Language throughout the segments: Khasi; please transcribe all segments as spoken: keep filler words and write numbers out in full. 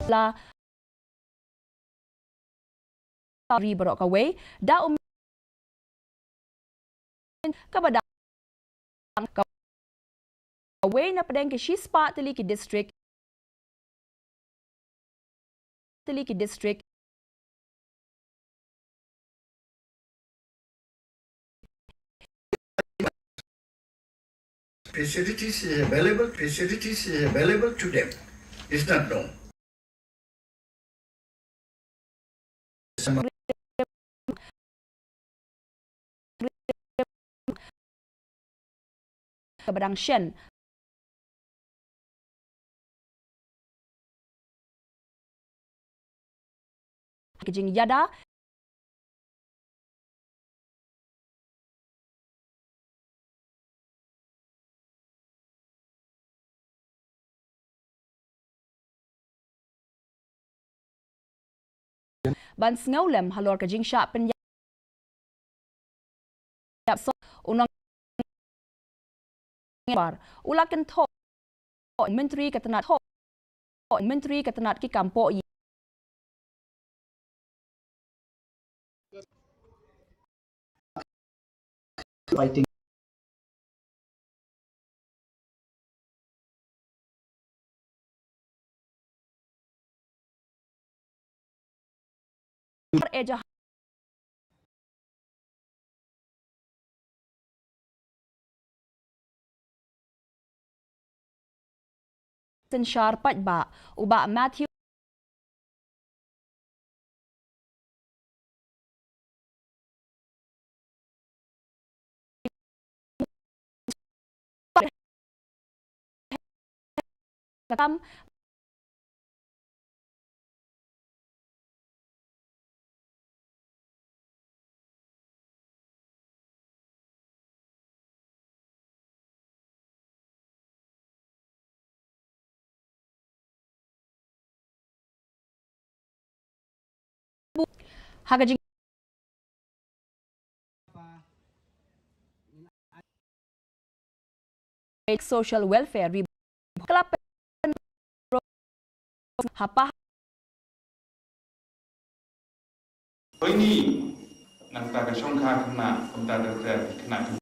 la ri baroh kawei da um kaba dang kawei na pdeng ki shispah tylli ki district tylli ki district facilities is available, facilities is available to them. It's not known. Kaba dang shen. Ka jingïada ban sngewlem halor ka jingshah pynïap. Ïap so u nong u la kynthoh myntri ka tnat tho myntri ka tnat ki kam poh ïing. Fighting. Synshar paidbah u Bah Matthew Katam. Ha ka jing social welfare ri club hapa. Hoi ni nangta ka shongkha khynnah kumta ter ter khynnah.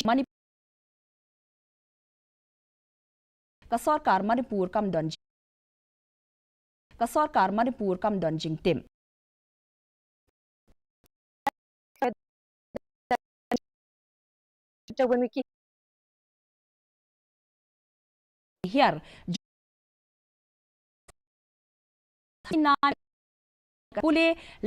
Mani ka sorkar Manipur kam don jing ka sorkar Manipur kam don jingtip. Hiar pule